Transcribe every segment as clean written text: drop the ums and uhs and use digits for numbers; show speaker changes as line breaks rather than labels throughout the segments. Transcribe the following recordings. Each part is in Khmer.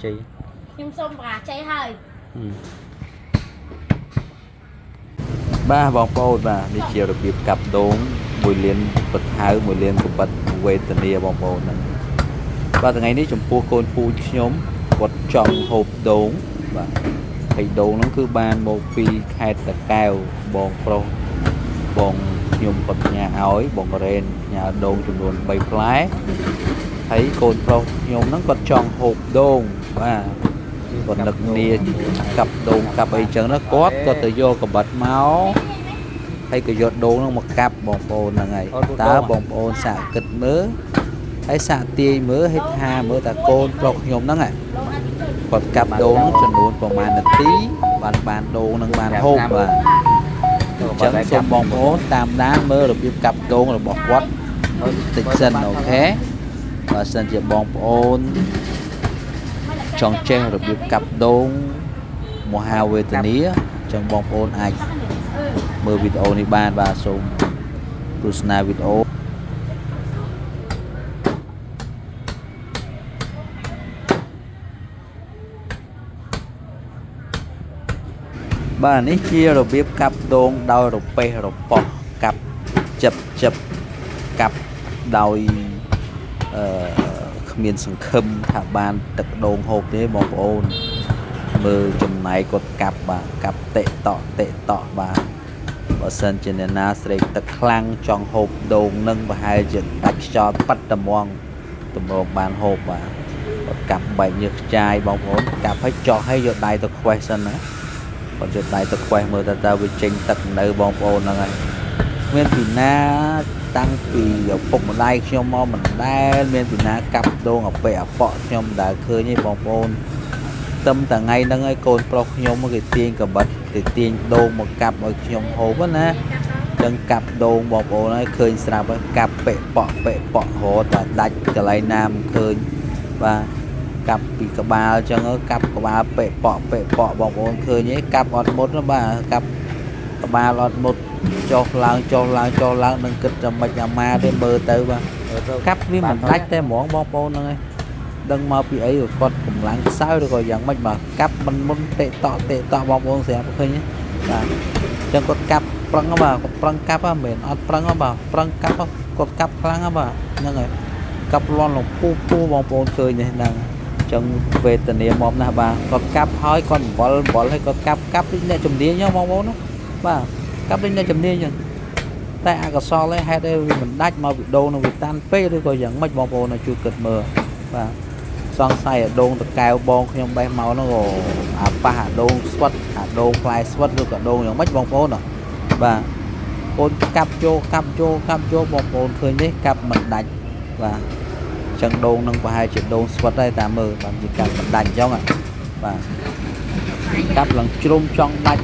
ជ័យ
ខ្ញុំសូមបរាជ័យហើយ
បាទបងប្អូនបាទនេះជារបៀបកាប់ដូង1លានពថៅ1លានកបិតវេទនាបងប្អូនហ្នឹងបាទថ្ងៃនេះចំពោះកូនពូជខ្ញុំគាត់ចង់ហូបដូងបាទហើយដូងហ្នឹងគឺបានមកពីខេត្តតាកែវបងប្រុសបងខ្ញុំគាត់ផ្ញើឲ្យបងរ៉េនផ្ញើដូងចំនួន3ផ្លែហើយកូនប្រុសខ្ញុំហ្នឹងគាត់ចង់ហូបដូងបាទគាត់នឹកនាកាប់ដូងកាប់អីចឹងណាគាត់ក៏ទៅយកកបិតមកហើយក៏យកដូងហ្នឹងមកកាប់បងប្អូនហ្នឹងហើយតើបងប្អូនសាកគិតមើលហើយសាកទាយមើលហើយថាមើលតើកូនប្រុសខ្ញុំហ្នឹង
លោកអធិជន
គាត់កាប់ដូងហ្នឹងចំនួនប្រហែលនាទីបានបានដូងហ្នឹងបានហូបបាទអញ្ចឹងសូមបងប្អូនតាមដានមើលរបៀបកាប់ដូងរបស់គាត់តិចសិនអូខេបើសិនជាបងប្អូនចង់ចេះរបៀបកាប់ដូងមហាវេទនាអញ្ចឹងបងប្អូនអាចមើលវីដេអូនេះបានបាទសូមទស្សនាវីដេអូបាទនេះជារបៀបកាប់ដូងដោយរពេះរប៉ោះកាប់ចឹបចឹបកាប់ដោយអឺគ្មានសង្ឃឹមថាបានទឹកដូងហូបទេបងប្អូនមើលចំណែកគាត់កាប់បាទកាប់តិតក់តិតក់បាទបើសិនជាអ្នកណាស្រេកទឹកខ្លាំងចង់ហូបដូងនឹងប្រហែលជាដាច់ខ្យល់ប៉ាត់ត្មងតម្រងបានហូបបាទគាត់កាប់បែកញើសខ្ចាយបងប្អូនកាប់ឲ្យចោះឲ្យយកដៃទៅខ្វេះសិនណាគាត់យកដៃទៅខ្វេះមើលតើតើវាចេញទឹកនៅបងប្អូនហ្នឹងហើយមានពីណាតាំងពីឪពុកម្ដាយខ្ញុំមកមិនដែលមានពីណាកាប់ដូងអពិអប៉ក់ខ្ញុំមិនដែលឃើញទេបងប្អូនទឹមតែថ្ងៃហ្នឹងហើយកូនប្រុសខ្ញុំគេទាញកបិតគេទាញដូងមកកាប់ឲ្យខ្ញុំហូបណាចឹងកាប់ដូងបងប្អូនហើយឃើញស្រាប់ហើយកាប់ពាក់ប៉ក់ពាក់ប៉ក់រហូតតែដាច់កន្លែងណាមិនឃើញបាទកាប់ពីក្បាលចឹងកាប់ក្បាលពាក់ប៉ក់ពាក់ប៉ក់បងប្អូនឃើញទេកាប់អត់មុតណាបាទកាប់ក្បាលអត់មុតចុះឡើងចុះឡើងចុះឡើងនឹងគិតតែមិនអាម៉ាទេមើលទៅបាទកាប់វាមិនដាច់តែហ្មងបងប្អូនហ្នឹងឯងដឹងមកពីអីគាត់កម្លាំងខ្សោយឬក៏យ៉ាងម៉េចបាទកាប់មិនមុនតិតក់តិតក់បងប្អូនស្រាប់ឃើញទេបាទអញ្ចឹងគាត់កាប់ប្រឹងបាទគាត់ប្រឹងកាប់ហ្នឹងមិនមែនអត់ប្រឹងបាទប្រឹងកាប់គាត់កាប់ខ្លាំងបាទហ្នឹងហើយកាប់លន់លំពូពូបងប្អូនឃើញទេហ្នឹងអញ្ចឹងវេទនាមកណាស់បាទគាត់កាប់ហើយគាត់អំបិលអំបិលហើយគាត់កាប់កាប់ដូចអ្នកជំនាញហ្នឹងបងប្អូនណាបាទកាប់ដូចអ្នកជំនាញហ្នឹងតែអកុសលឯហេតុអីវាមិនដាច់មកពីដូងនឹងវាតាន់ពេកឬក៏យ៉ាងម៉េចបងប្អូនជួយគិតមើលបាទសង្ស័យអាដូងតកែវបងខ្ញុំបេះមកហ្នឹងក៏អាប៉ះអាដូងស្វិតអាដូងផ្លែស្វិតឬក៏ដូងយ៉ាងម៉េចបងប្អូនបាទអូនកាប់ចូលកាប់ចូលកាប់ចូលបងប្អូនឃើញទេកាប់មិនដាច់បាទអញ្ចឹងដូងនឹងប្រហែលជាដូងស្វិតដែរតាមមើលបាទជាកាប់មិនដាច់អញ្ចឹងបាទកាប់ឡើងជ្រុំចង់ដាច់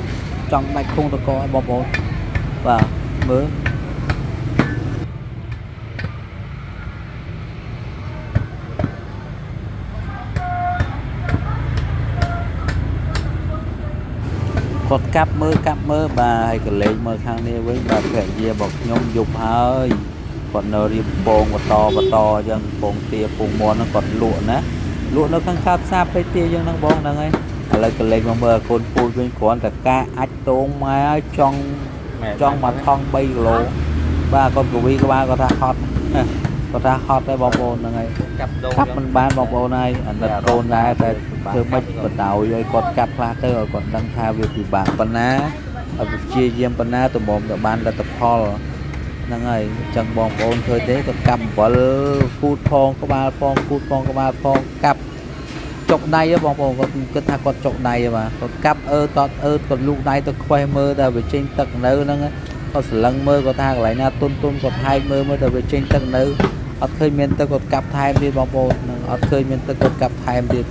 ចង់ដាច់ខុងតកឲ្យបងប្អូនបាទមើលគាត់កាប់មើលកាប់មើលបាទហើយកលេចមើលខាងនេះវិញបាទភរិយារបស់ខ្ញុំយប់ហើយគាត់នៅរៀបពងបន្តបន្តអញ្ចឹងពងទាពងមាន់ហ្នឹងគាត់លក់ណាលក់នៅខាងកើតផ្សារពេទ្យទាយើងហ្នឹងបងហ្នឹងហើយឥឡូវកលេចមកមើលកូនពូជវិញគ្រាន់តែការអាចតងម៉ែឲ្យចង់ចង់មកថង3គីឡូបាទគាត់កវីក្បាលគាត់ថាហត់គាត់ថាហត់ដែរបងប្អូនហ្នឹងហើយ
កាប់ដូង
កាប់មិនបានបងប្អូនហើយអាណិតកូនដែរតែធ្វើម៉េចបដ ாய் ឲ្យគាត់កាប់ខ្លះទៅឲ្យគាត់ដឹងថាវាពិបាកប៉ុណ្ណាឲ្យវាព្យាយាមប៉ុណ្ណាទម្រាំទៅបានលទ្ធផលហ្នឹងហើយអញ្ចឹងបងប្អូនឃើញទេគាត់កាប់អំបិលគូតផងក្បាលផងគូតផងក្បាលផងកាប់ចុកដៃបងប្អូនគាត់គិតថាគាត់ចុកដៃបាទគាត់កាប់អឺតអឺគាត់លូកដៃទៅខ្វេះមើលតែវាចេញទឹកនៅហ្នឹងគាត់ស្រឡឹងមើលគាត់ថាកន្លែងណាទុនទុនគាត់ហែកមើលមើលតែវាចេញទឹកនៅអត់ឃើញមានទឹកគាត់កាប់ថែមទៀតបងប្អូននឹងអត់ឃើញមានទឹកគាត់កាប់ថែមទៀត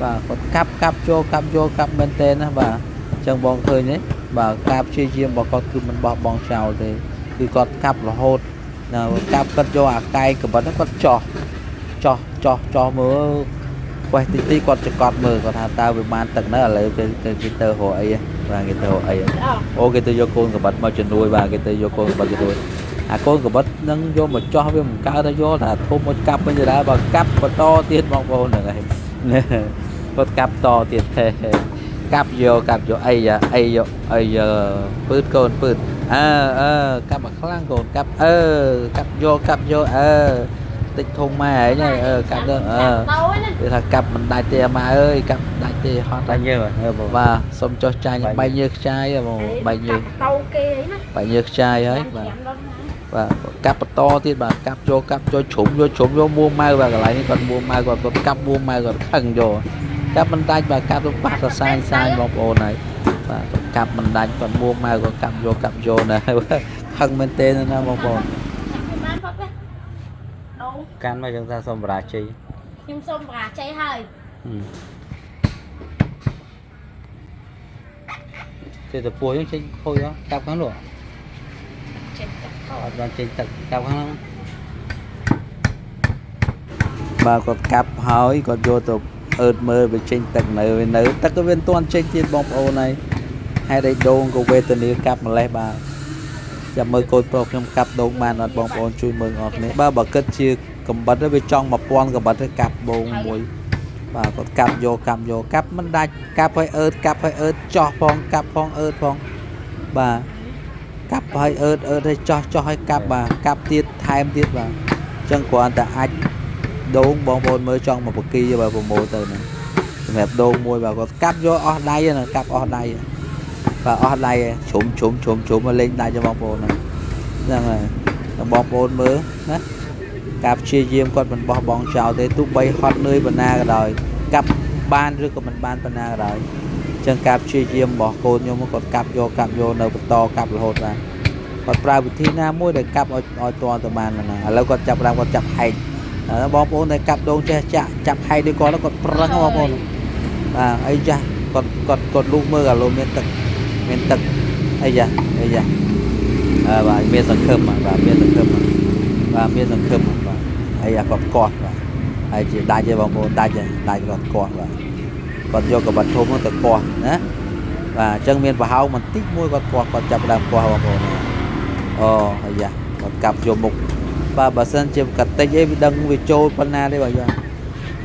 បាទគាត់កាប់កាប់ចូលកាប់ចូលកាប់មែនទេណាបាទអញ្ចឹងបងឃើញទេបាទការព្យាយាមរបស់គាត់គឺមិនបោះបង់ចោលទេគឺគាត់កាប់រហូតណាកាប់គាត់យកអាកែងកបិតហ្នឹងគាត់ចោះចោះចោះចោះមើលខ្វេះតិចតិចគាត់ចកត់មើលគាត់ថាតើវាបានទឹកនៅឥឡូវគេគេទៅរកអីបាទគេទៅរកអីអូគេទៅយកកូនកបិតមកជំនួយបាទគេទៅយកកូនកបិតជំនួយអាកូនកបិតនឹងយកមកចោះវាមិនកើតទៅយកថាធំមកកាប់វិញដែរបើកាប់បន្តទៀតបងប្អូនហ្នឹងហើយ គាត់កាប់តទៀតហេហេកាប់យកកាប់យកអីយ៉ាអីយកអីយ៉ាពឺតកូនពឺតអើអើកាប់មកខ្លាំងកូនកាប់អើកាប់យកកាប់យកអើតិចធំម៉ែឯងអើកាប់ទៅអើគេថាកាប់មិនដាច់ទេអាម៉ាអើយកាប់មិនដាច់ទេហត់
បាញ់យើបង
បាទសុំចុះចាញ់បែកញើសខ្ចាយបងបែកញើស
តោគេអីណា
បែកញើសខ្ចាយហើយបាទបាទកាប់បន្តទៀតបាទកាប់ចូលកាប់ចូលជ្រុំយកជ្រុំយកមួម៉ៅបាទកន្លែងនេះគាត់មួម៉ៅគាត់គាត់កាប់មួម៉ៅគាត់ខឹងយកកាប់មិនដាច់បាទកាប់ទៅប៉ះសរសាយសាយបងប្អូនហើយបាទគាត់កាប់មិនដាច់គាត់មួម៉ៅគាត់កាប់យកកាប់យកណាខឹងមែនទេណាបងប្អូន
ខ្ញុំបានផុតទេដូង
កាន់មកយើងថាសូមបរាជ័យ
ខ្ញុំសូមបរាជ័យហើយ
ទេទៅពោះយើងចេញខូចហ៎កាប់ខាងនោះ
ចេញទឹក
អត់បានចេញទឹកកាប់ខាងនោះ
បាទគាត់កាប់ហើយគាត់យកទៅអើតមើលវាចេញទឹកនៅវានៅទឹកក៏វាមិនទាន់ចេញទៀតបងប្អូនហើយហេតុអីដូងក៏វេទនាកាប់ម្លេះបាទចាំមើលកូនប្រុសខ្ញុំកាប់ដូងបានអត់បងប្អូនជួយមើលអស់គ្នាបាទបើគិតជាកំបិតទៅវាចង់1000កំបិតទៅកាប់ដូងមួយបាទគាត់កាប់យកកាប់យកកាប់មិនដាច់កាប់ឲ្យអើតកាប់ឲ្យអើតចោះផងកាប់ផងអើតផងបាទកាប់ឲ្យអើតអើតឲ្យចោះចោះឲ្យកាប់បាទកាប់ទៀតថែមទៀតបាទអញ្ចឹងគ្រាន់តែអាចដូងបងប្អូនមើលចង់មកបគីបាទប្រមូលទៅហ្នឹងសម្រាប់ដូងមួយបាទគាត់កាប់យកអស់ដៃហ្នឹងកាប់អស់ដៃបាទអស់ដៃជ្រុំជ្រុំជ្រុំជ្រុំមកលេងដៃchoបងប្អូនហ្នឹងហ្នឹងហើយបងប្អូនមើលណាការព្យាយាមគាត់មិនបោះបង់ចោលទេទោះបីហត់នឿយប៉ុណ្ណាក៏ដោយកាប់បានឬក៏មិនបានប៉ុណ្ណាក៏ដោយអញ្ចឹងការព្យាយាមរបស់កូនខ្ញុំគាត់កាប់យកកាប់យកនៅបន្តកាប់រហូតបាទគាត់ប្រើវិធីណាមួយដែលកាប់ឲ្យឲ្យទាល់ទៅបានហ្នឹងឥឡូវគាត់ចាប់ដើមគាត់ចាប់ហែកបងប្អូនដែលកាប់ដូងចេះចាក់ចាប់ហែកដូចគាត់គាត់ប្រឹងបងប្អូនបាទអីចាស់គាត់គាត់គាត់លូកមើលឥឡូវមានទឹកមានទឹកអីចាអីចាបាទមានសង្ឃឹមបាទមានសង្ឃឹមបាទមានសង្ឃឹមបាទអីគាត់កោះបាទហើយជាដាច់ទេបងប្អូនដាច់ដាច់គាត់កោះបាទគាត់យកកបាត់ធំទៅកោះណាបាទអញ្ចឹងមានប្រហោងបន្តិចមួយគាត់កោះគាត់ចាប់ដើមកោះបងប្អូនអូអាយ៉ាគាត់កាប់យកមុខបាទបើសិនជាកតិចអីវាដឹងវាចូលប៉ុណ្ណាទេបាទ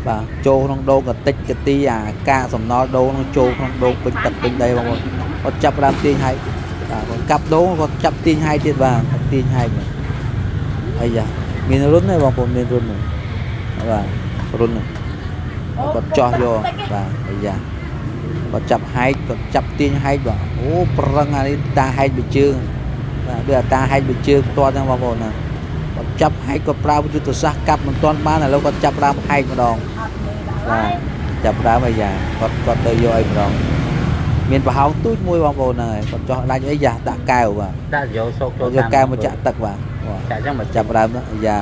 បាទចូលក្នុងដូងកតិចកទីអាកាសំណល់ដូងនឹងចូលក្នុងដូងពេញទឹកពេញដីបងប្អូនគាត់ចាប់ដើមទាញហែកបាទគាត់កាប់ដូងគាត់ចាប់ទាញហែកទៀតបាទគាត់ទាញហែកអីយ៉ាមានរុនទេបងប្អូនមានរុនទេបាទរុនគាត់ចោះយកបាទអីយ៉ាគាត់ចាប់ហែកគាត់ចាប់ទាញហែកបាទអូប្រឹងអានេះតាហែកមួយជើងបាទដូចអាតាហែកមួយជើងផ្ទាល់ហ្នឹងបងប្អូនណាគាត់ចាប់ហែកគាត់ប្រើយុទ្ធសាស្ត្រកាប់មិនទាន់បានឥឡូវគាត់ចាប់ដើមហែកម្ដងបាទចាប់ដើមអីយ៉ាគាត់គាត់ទៅយកអីម្ដងមានប្រហោងទូចមួយបងប្អូនហ្នឹងហើយគាត់ចោះដាច់អីយ៉ាដាក់កែវបាទ
ដាក់យកសោកចូល
យកកែវមកចាក់ទឹកបាទ
ចាក់ចឹងមក
ចាប់ដើមយ៉ា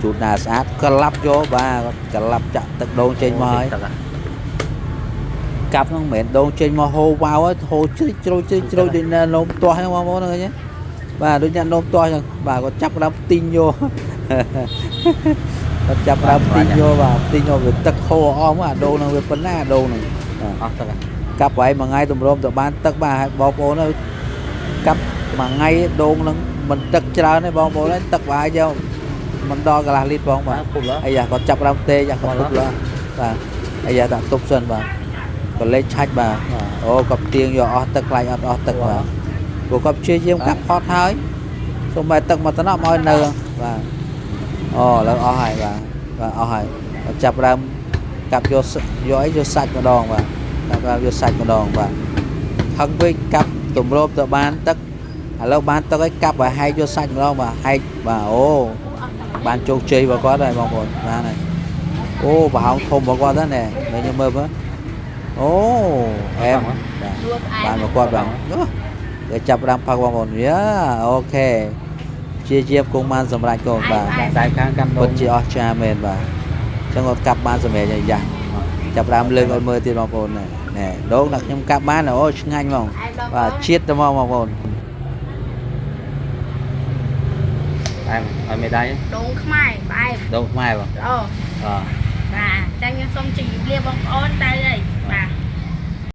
ជូតណាស្អាតក្លាប់យកបាទគាត់ក្លាប់ចាក់ទឹកដូងចេញមកហើយកាប់ហ្នឹងមិនមែនដូងចេញមកហូរវ៉ាវហើយហូរជ្រិចជ្រោយជ្រិចជ្រោយដូចអ្នកនោមទាស់ហ្នឹងបងប្អូនឃើញទេបាទដូចអ្នកនោមទាស់ហ្នឹងបាទគាត់ចាប់ដើមទីងយកគាត់ចាប់ដើមទីងយកបាទទីងយកវាទឹកហូរអស់មកអាដូងហ្នឹងវាប៉ុណ្ណាអាដូងហ្នឹង
អស់ទឹក
កាប់ឲ្យមួយថ្ងៃទម្រាំទៅបានទឹកបាទហើយបងប្អូនអើយកាប់មួយថ្ងៃដូងហ្នឹងមិនទឹកច្រើនទេបងប្អូនអើយទឹកប្រហែលយកមិនដល់កន្លះលីត្រផងបាទអីយ៉ាគាត់ចាប់ដើមទេយ៉ាគាត់ទប់ឡើបាទអីយ៉ាដាក់ទប់សិនបាទក៏លេចឆាច់បាទអូគាត់ទៀងយកអស់ទឹកខ្លាចអត់អស់ទឹកបាទព្រោះគាត់ព្យាយាមកាប់ហត់ហើយសូម្បីទឹកមកតំណក់មកឲ្យនៅបាទអូឥឡូវអស់ហើយបាទបាទអស់ហើយគាត់ចាប់ដើមកាប់យកយកអីយកសាច់ម្ដងបាទកាប់ដើមយកសាច់ម្ដងបាទហឹងវិញកាប់ទម្របទៅបានទឹកឥឡូវបានទឹកហើយកាប់ឲ្យហែកយកសាច់ម្ដងបាទហែកបាទអូបានជោគជ័យរបស់គាត់ហើយបងប្អូនបានហើយអូប្រហោងធំរបស់គាត់ហ្នឹងណែមើលខ្ញុំមើលមើលអូអែមបាទបានរបស់គាត់បាទគេចាប់ដើមផឹកបងប្អូនយ៉ាអូខេជាជាគង់បានសម្រាប់កូនបាទ
ដៃខាងកាន់ដូង
ពិតជាអស្ចារ្យមែនបាទអញ្ចឹងគាត់កាប់បានសម្រាប់យ៉ាចាប់ដើមលើកឲ្យមើលទៀតបងប្អូនណែណែដូងដាក់ខ្ញុំកាប់បានអូឆ្ងាញ់ហ្មងបាទជាតិទៅមកបងប្អូន
អែមឲ្យមេដៃ
ដូងខ្មែរផ្អែម
ដូងខ្មែរបង
ល្អ
បាទ
បាទអញ្ចឹងខ្ញុំសូមជម្រាបលាបងប្អូនទៅហើយបាទ